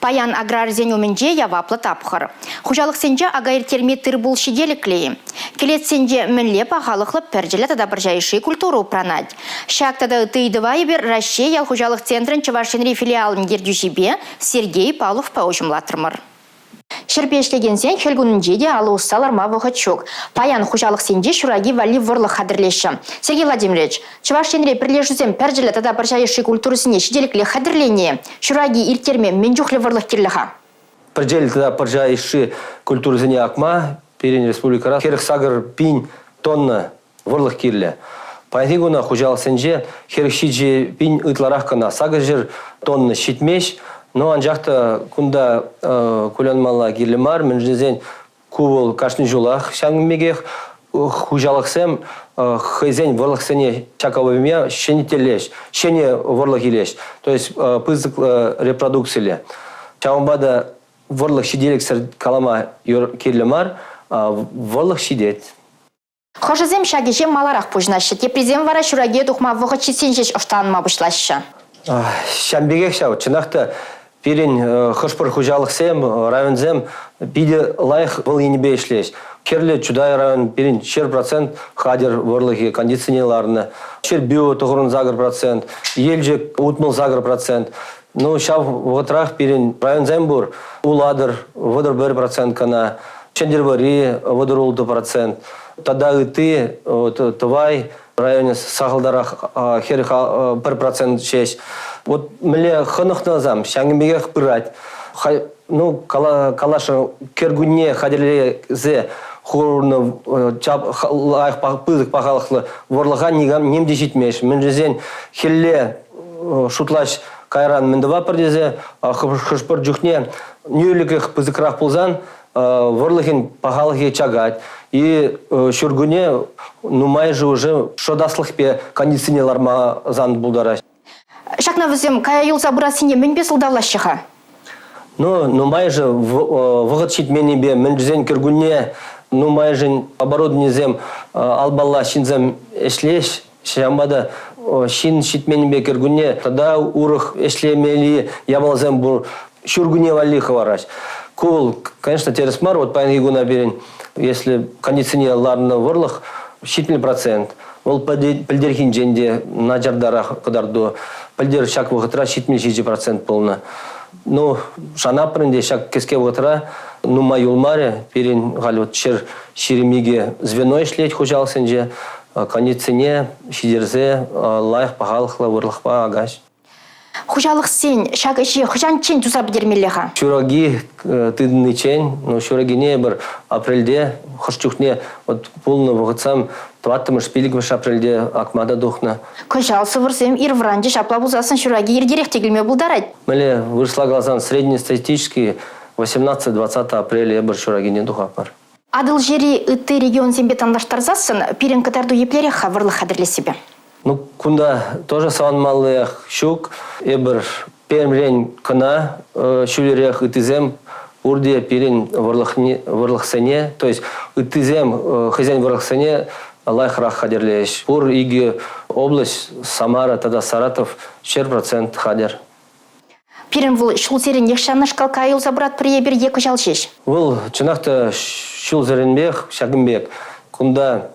Паян аграрисен умӗнче яваплӑ тапхӑр. Хуҫалӑхсенче ака ирттерме тыр-пул ҫителӗклӗ-и? Кӗлетсенче мӗнле пахалӑхлӑ пӗрчӗллӗ тата пӑрҫа йышши культура упранать? Ҫак тата ытти ыйтӑва эпир Раҫҫей ял хуҫалӑх центрӗн Чӑваш Енри филиалӗн ертӳҫипе Сергей Павловпа уҫӑмлатрӑмӑр. Ҫӗрпе ӗҫлекенсен хӗл кунӗнче те алӑ усса ларма вӑхӑт ҫук. Паян хуҫалӑхсенче ҫураки валли вӑрлӑх хатӗрлеҫҫӗ. Сергей Владимирович, Чӑваш Енре пӗрлешӳсем пӗрчӗллӗ тата пӑрҫа йышши культурӑсене ҫителӗклех хатӗрленӗ-и? Ҫураки ирттерме мӗн чухлӗ вӑрлӑх кирлӗ-ха? Пӗрчӗллӗ тата пӑрҫа йышши культурӑсене акма пирӗн республикӑра 48 пин тонна вӑрлӑх кирлӗ. Паянхи куна хуҫалӑхсенче 47 пин ытларах кӑна, 800 тонна ҫитмест. Но анчах та кунта кулянмалла кирлӗ мар, мӗншӗн тесен ку вӑл кашни ҫулах ҫавӑн пекех хуҫалӑхсем хӑйсен вӑрлӑхсене ҫак объеме ҫӗнетеллеҫ, ҫӗнӗ вӑрлӑх илеҫ, то есть пысӑк репродукциллӗ. Ҫавӑнпа та вӑрлӑх ҫителӗксӗр калама кирлӗ мар, вӑрлӑх ҫитет. Хӑшӗсем ҫак ӗҫе маларах пуҫӑнаҫҫӗ, теприсем вара ҫуракие тухма вӑхӑт ҫитсен ҫеҫ ӑшталанма пуҫлаҫҫӗ. Ҫавӑн пекех ҫав, чӑнах та, пирӗн хӑш-пӗр хуҫалӑхсем, районсем питӗ лайӑх вӑл енӗпе ӗҫлеҫ. Хӗрлӗ Чутай район пирӗн 100% хатӗр вӑрлӑхӗ кондицине ларнӑ. Ҫӗрпӳ 98%, Елчӗк 68%. Ну, ҫав вӑхӑтрах пирӗн районсем пур. Улатӑр 31% кӑна, Сӗнтӗрвӑрри 36%, тата ытти Тӑвай районӗ сахалтарах 41% ҫеҫ. Вот мӗнле хӑнӑхнӑ ҫавӑн пекех пырать. Ну, калашу кӗркунне хатӗрлесе хурнӑ лайӑх пысӑк пахалӑхлӑ вӑрлӑха никам ним те ҫитмест. Мӗншӗн тесен хӗлле шутлаҫ кайран мӗн тӑватпӑр тесе хӑш-пӗр чухне нӳрлӗклӗх пысӑкрах пулсан вӑрлӑхӗн пахалӑхӗ чакать. И ҫуркунне нумайӑшӗ уже шӑтаслӑхпе кондицине лармасан пултараҫ. Ҫакна вӗсем кая юлса пырассине мӗнпе сӑлтавлаҫҫӗ-ха? Ну, нумайӑшӗ вӑхӑт ҫитменнипе, мӗн тесен кӗркунне нумайӑшӗн оборудованисем алпалла ҫынсем ӗҫлеҫ, ҫавӑнпа та ҫын ҫитменнипе кӗркунне тата урӑх ӗҫлемелли япаласем пур, ҫуркунне валли хӑвараҫ. Ку вӑл, конечно, тӗрӗс мар. Вот паянхи куна пирӗн, если кондицине ларнӑ вӑрлӑх 70%, вӑл пӗлтӗрхинчен те начартарах кӑтарту. Пӗлтӗр ҫак вӑхӑтра 77% пулнӑ. Ну, шанатпӑр ӗнтӗ ҫак кӗске вӑхӑтра нумай юлмарӗ. Пирӗн халь вот 122 звено ӗҫлет хуҫалӑхсенче. Кондицине ҫитерсе лайӑх пахалӑхлӑ вӑрлӑхпа акаҫ. Хуҫалӑхсен ҫак ӗҫе хӑҫанччен туса пӗтермелле-ха? Ҫураки тытӑниччен, ну, ҫуракине эпир апрельте, хӑш чухне вот пулнӑ вӑхӑтсем тӑваттӑмӗш, пиллӗкмӗш апрельте акма та тухнӑ. Кӑҫал сӑвӑрсем ир вӑранчӗҫ, апла пулсассӑн ҫураки иртерех те килме пултарать. Мӗнле вырӑсла каласан, среднестатистический 18-20 апреля эпир ҫуракине тухатпӑр. Атӑлҫири ытти регионсемпе танлаштарсассӑн пирӗн кӑтарту еплерех-ха вӑрлӑх хатӗрлессипе? Ну, кунта тоже савӑнмаллиех ҫук. Эпир Пермьрен кӑна ҫӳлерех ыттисем пурте пирӗн вӑрлӑхсене, то есть ыттисем хӑйсен вӑрлӑхсене лайӑхрах хатӗрлеҫ. Пур икӗ область, Самара тата Саратов 100% хатӗр. Пирӗн вӑл ҫулсеренех ҫавнашкал кая юлса пыратпӑр эпир е кӑҫал ҫеҫ? Вӑл чӑнах та ҫулсеренпех ҫакӑн пек. Кунта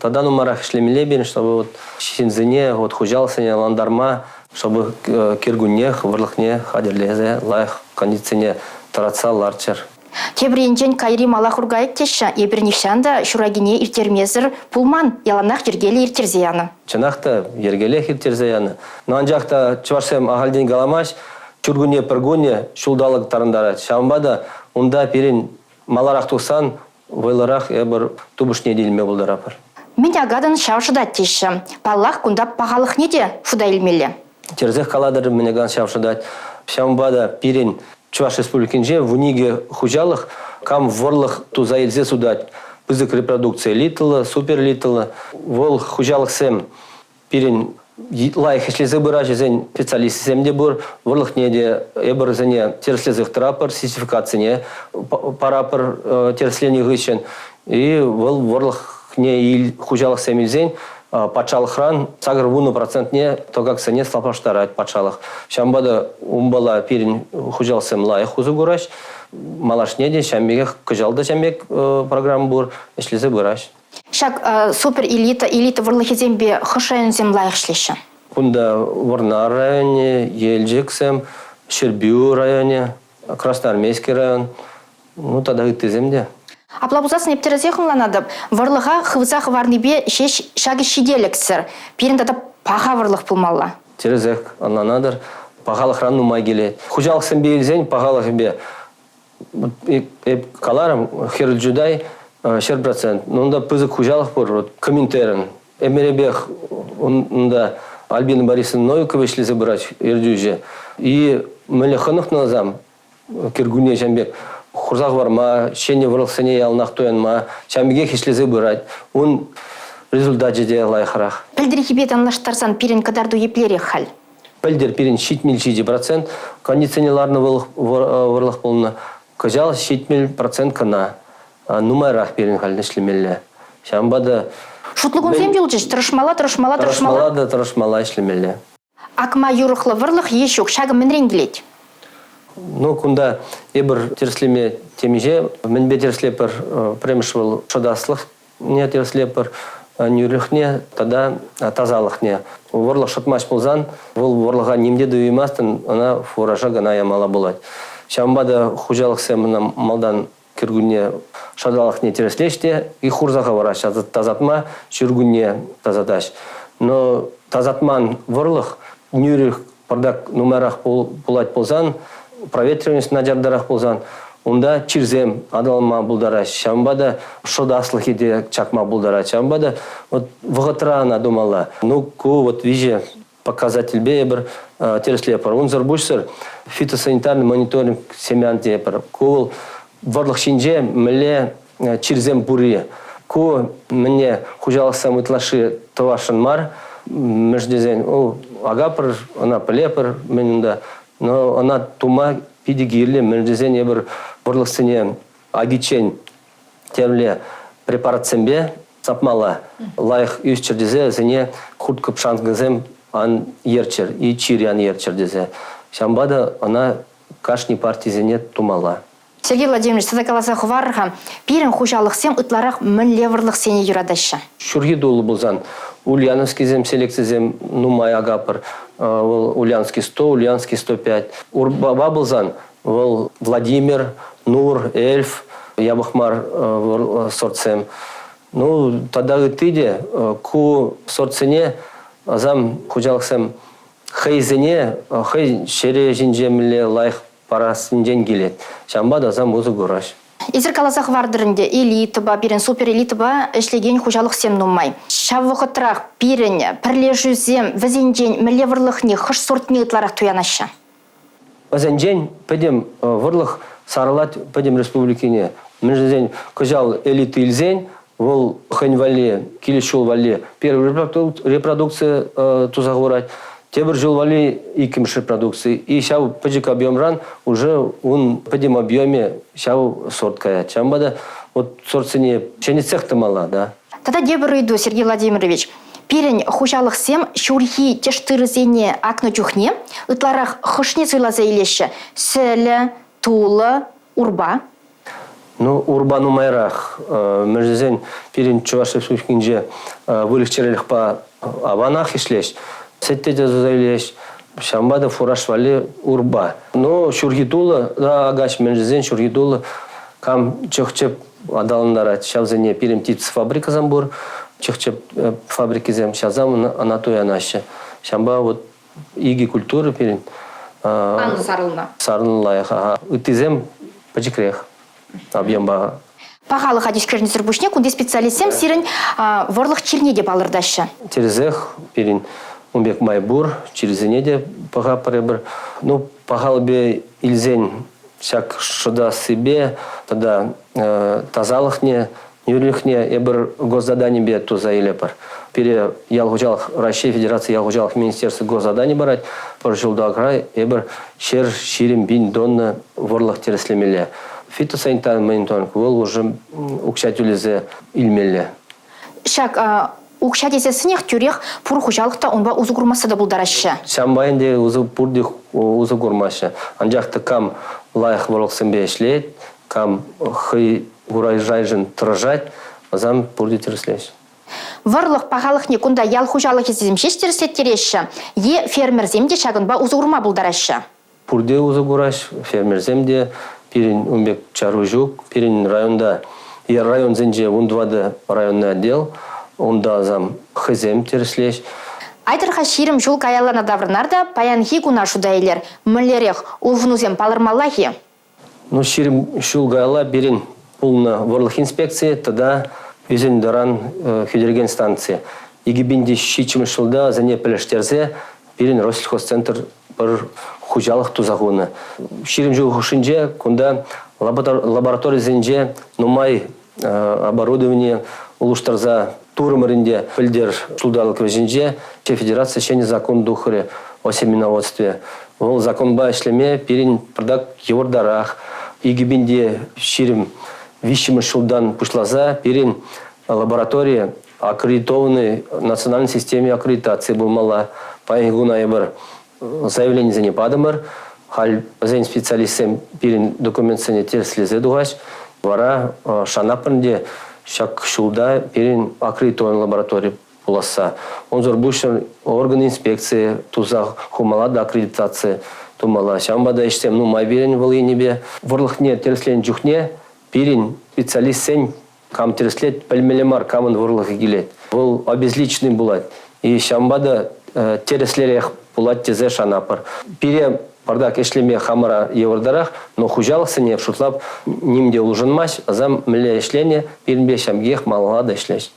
тата нумайрах ӗҫлемелле пирӗн, чтобы вот ҫынсене, вот хуҫалӑхсене ӑнлантарма, чтобы кӗркуннех вӑрлӑхне хатӗрлесе лайӑх кондицине тӑратса ларччӑр. Тепӗр енчен кайри мала хуркайӑк теҫҫӗ. Эпир нихҫан та ҫуракине ирттермесӗр пулман, яланах йӗркеллӗ ирттерсе янӑ. Чӑнах та, йӗркеллех ирттерсе янӑ. Но анчах та чӑвашсем ахальтен каламасть, ҫуркунне пӗр кунӗ ҫулталӑк тарӑнтарать. Ҫавӑнпа та унта пирӗн маларах тухсан вӑйлӑрах эпир тупӑшне те илме пултаратпӑр. Мӗн акатӑн, ҫав шӑтать теҫҫӗ. Паллах, кунта пахалӑхне те шута илмелле. Тӗрӗсех калатӑр, мӗн акан, ҫав шӑтать. Ҫавӑнпа та пирӗн Чӑваш Республикинче 12 хуҫалӑх кам вӑрлӑх туса илсе сутать. Пысӑк репродукци элитӑллӑ, суперэлитӑллӑ. Вӑл хуҫалӑхсем пирӗн лайӑх ӗҫлесе пыраҫҫӗ, специалисчӗсем те пур, вӑрлӑхне те эпир вӗсене тӗрӗслесех тӑратпӑр, сертификацине паратпӑр тӗрӗсленӗ хыҫҫӑн. И вӑл вӑрлӑхне хуҫалӑхсем илсен. Патшалӑхран 80 процентне тӑкаксене саплаштарать патшалӑх. Ҫавӑнпа та унпала пирӗн хуҫалӑхсем лайӑх усӑ кураҫ. Малашне те ҫавӑн пекех кӑҫал та ҫавӑн пек программа пур, ӗҫлесе пыраҫ. Ҫак супер элита, элита вӑрлӑхӗсемпе хӑш районсем лайӑх ӗҫлеҫҫӗ? Кунта Вӑрнар районӗ, Елчӗксем, Ҫӗрпӳ районӗ, Красноармейски район, ну тата ыттисем те. Апла пулсассӑн эп тӗрӗсех ӑнланатӑп. Вӑрлӑха хывса хӑварнипе ҫеҫ ҫакӑ ҫителӗксӗр. Пирӗн тата паха вӑрлӑх пулмалла. Тӗрӗсех ӑнланатӑр. Пахалӑхран нумай килет. Хуҫалӑхсемпе илсен пахалӑхӗпе эп каларӑм, Хӗрлӗ Чутай 100%. Но унта пысӑк хуҫалӑх пур, вот Коминтерн. Ӗмӗрӗпех унта Альбина Борисовна Новикова ӗҫлесе пырать ертӳҫӗ. И мӗнле хӑнӑхнӑ кӗркунне ҫавӑн пек хурса хӑварма, ҫӗнӗ вӑрлӑхсене яланах туянма, ҫавӑн пекех ӗҫлесе пырать. Ун результачӗ те лайӑхрах. Пӗлтӗрхипе танлаштарсан пирӗн кӑтарту еплерех халь? Пӗлтӗр пирӗн 77% кондицине ларнӑ вӑрлӑх пулнӑ. Кӑҫал 70% кӑна. Нумайрах пирӗн халь ӗҫлемелле. Ҫавӑнпа та Шутлӑ кунсем юлчӗҫ. Тӑрӑшмалла, тӑрӑшмалла, тӑрӑшмалла. Тӑрӑшмалла та тӑрӑшмалла ӗҫлемелле. Акма юрӑхлӑ вӑрлӑх е ҫук? Ҫакӑ мӗнрен килет? Ну, кунта эпир тӗрӗслеме темиҫе мӗнпе тӗрӗслетпӗр. Пӗрремӗш вӑл шӑтаслӑхне тӗрӗслетпӗр, нӳрлӗхне тата тасалӑхне. Вӑрлӑх шӑтмасть пулсан, вӑл вӑрлӑха ним те туймастӑн, ӑна фуража кӑна ямалла пулать. Ҫавӑнпа та хуҫалӑхсем ӑна малтан кӗркунне шаталӑхне тӗрӗслеҫ те их хурса хӑвараҫ, тасатма ҫуркунне тасатаҫ. Но тасатман вӑрлӑх нӳрӗх пӑртак нумайрах пулать пулсан, проветриваемость начартарах пулсан, унта чирсем аталанма пултараҫ. Ҫавӑнпа та шӑтаслӑхӗ те чакма пултарать. Ҫавӑнпа та вот вӑхӑтра ӑна тумалла. Ну, ку вот виҫе показательпе эпир тӗрӗслетпӗр. Унсӑр пуҫсӑр фитосанитарный мониторинг семян тетпӗр. Ку вӑл вӑрлӑх ҫинче мӗнле чирсем пурри. Ку мӗне хуҫалӑхсем ытлашши тӑвасшӑн мар. Мӗншӗн тесен акапӑр, ӑна пӗлепӗр мӗн унта. Но ӑна тума питӗ кирлӗ, мӗншӗн тесен эпир вӑрлӑхсене акиччен темле препаратсемпе сапмалла. Лайӑх ӳсчӗр тесе вӗсене хурт-кӑпшанкӑсем ан ерччӗр и чир ан ерччӗр тесе. Ҫавӑнпа та ӑна кашни партисене тумалла. Сергей Владимирович, тата каласа хӑварӑр-ха, пирӗн хуҫалӑхсем ытларах мӗнле вӑрлӑхсене юратаҫҫӗ? Ҫурхи тулӑ пулсан Ульяновскисем селекцисем нумай акапӑр. Вӑл Ульяновский 100, Ульяновский 105. Урпапа пулсан Вӑл Владимир, Нур, Эльф япӑх мар сортсем. Ну, тата ытти те ку сортсене ӑсам хуҫалӑхсем хӑйсене хӑй ҫӗре ҫинче мӗнле лайӑх парассинчен килет. Ҫавӑнпа та ӑсам усӑ кураҫ. Эсир каласа хӑвартӑр ӗнтӗ, элитӑпа, пирӗн суперэлитӑпа ӗҫлекен хуҫалӑхсем нумай. Ҫав вӑхӑтрах пирӗн пӗрлешӳсем вӗсенчен мӗнле вӑрлӑхне, хӑш сортне ытларах туянаҫҫӗ? Вӗсенчен пӗтӗм вӑрлӑх сарӑлать пӗтӗм республикине. Мӗншӗн тесен кӑҫал элита илсен вӑл хӑйӗн валли, килес ҫул валли первый репродукци туса хурать, тепӗр ҫул валли иккӗмӗш репродукци. И ҫав пӗчӗк объемран уже ун пӗтӗм объемӗ ҫав сорт каять. Ҫавӑнпа та вот сортсене ҫӗнетсех тӑмалла, да. Тата тепӗр ыйту, Сергей Владимирович. Пирӗн хуҫалӑхсем ҫурхи тӗш тырӑсене акнӑ чухне ытларах хӑшне суйласа илеҫҫӗ? Сӗлӗ, тулӑ, урпа? Ну, урпа нумайрах. Мӗншӗн тесен пирӗн Чӑваш Республикинче выльӑх-чӗрлӗхпа аванах ӗҫлеҫ. Сӗт те туса илеҫ. Ҫавӑнпа та фураж валли урпа. Ну, ҫурхи тулӑ та акаҫ, мӗншӗн тесен ҫурхи тулӑ кам чӑх-чӗп аталантарать. Ҫавсене пирӗн птицефабрикӑсем пур, чӑх-чӗп фабрикисем, ҫавсем ӑна туянаҫҫӗ. Ҫавӑнпа вот икӗ культура пирӗн анлӑ сарӑлнӑ. Сарӑлнӑ лайӑх. Ыттисем пӗчӗкрех объемпа. Пахалӑха тишкернисӗр пуҫне кунти специалистсем сирӗн вӑрлӑх чирне те палӑртаҫҫӗ. Тӗрӗсех пирӗн ун пек май пур, чирсене те пӑхатпӑр эпир. Ну, пахалӑхпе илсен ҫак шӑтассипе тата тасалӑхне, нӳрлӗхне эпир госзаданипе туса илетпӗр. Пире ял хуҫалӑх Раҫҫей Федераци ял хуҫалӑх министерстви госзадани парать. Пӗр ҫулталӑкра эпир 120 пин тонна вӑрлӑх тӗрӗслемелле. Фитосанитарный мониторинг вӑл уже укҫа тӳлесе илмелле. Ҫак Укҫа тесессӗнех тӳрех пур хуҫалӑх та унпа усӑ курмасса та пултараҫҫӗ. Ҫавӑнпа ӗнтӗ усӑ пурте усӑ курмаҫҫӗ. Анчах та кам лайӑх вӑрлӑхсемпе ӗҫлет, кам хӑй урожайшӑн тӑрӑшать, вӗсем пурте тӗрӗслеҫҫӗ. Вӑрлӑх пахалӑхне кунта ял хуҫалӑхӗсем ҫеҫ тӗрӗслеттереҫҫӗ е фермерсем те ҫакӑнпа усӑ курма пултараҫҫӗ? Пурте усӑ кураҫ, фермерсем те. Пирӗн ун пек чару ҫук. Пирӗн районта е районсенче 14 районный отдел, унта сам хӑйсем тӗрӗслеҫ. Айтӑр-ха 20 ҫул каяллана таврӑнар та паянхи куна шута илер. Мӗнлерех улшӑнусем палӑрмаллах-и? Ну, 20 ҫул каялла пирӗн пулнӑ вӑрлӑх инспекцийӗ тата ӳсен-тӑран хӳтӗлекен станци. 2007 ҫулта вӗсене пӗрлештерсе пирӗн Россельхозцентр пӗр хуҫалӑх туса хунӑ. 20 ҫул хушшинче кунта лабораторисенче нумай оборудование улӑштарса турӑмӑр ӗнтӗ. Пӗлтӗр ҫулталӑк вӗҫӗнче федераци ҫӗнӗ закон тухрӗ о семеноводстве. Вӑл законпа ӗҫлеме пирӗн пӑртак йывӑртарах. 2023 ҫултан пуҫласа пирӗн лаборатори аккредитованный национальной системе аккредитации пулмалла. Паянхи куна эпир заявленисене патӑмӑр. Халь вӗсен специалистсем пирӗн документсене тӗрӗслесе тухаҫ. Вара шанатпӑр ӗнтӗ ҫак ҫулта пирӗн аккредитованный лаборатори пуласса. Унсӑр пуҫҫӑн орган инспекцийӗ туса хумалла та аккредитаци тумалла. Ҫавӑнпа та ӗҫсем нумай пирӗн вӑл енӗпе. Вӑрлӑхне тӗрӗсленӗ чухне пирӗн специалистсен кам тӗрӗслет, пӗлмелле мар, камӑн вӑрлӑхӗ килет. Вӑл обезличенный пулать. И ҫавӑнпа та тӗрӗслерех пулать тесе шанатпӑр. Пире пӑртак ӗҫлеме хамӑра йывӑртарах, но хуҫалӑхсене шутлап ним те улшӑнмасть. Вӗсем мӗнле ӗҫленӗ, пирӗнпе ҫав пекех малалла та ӗҫлеҫ.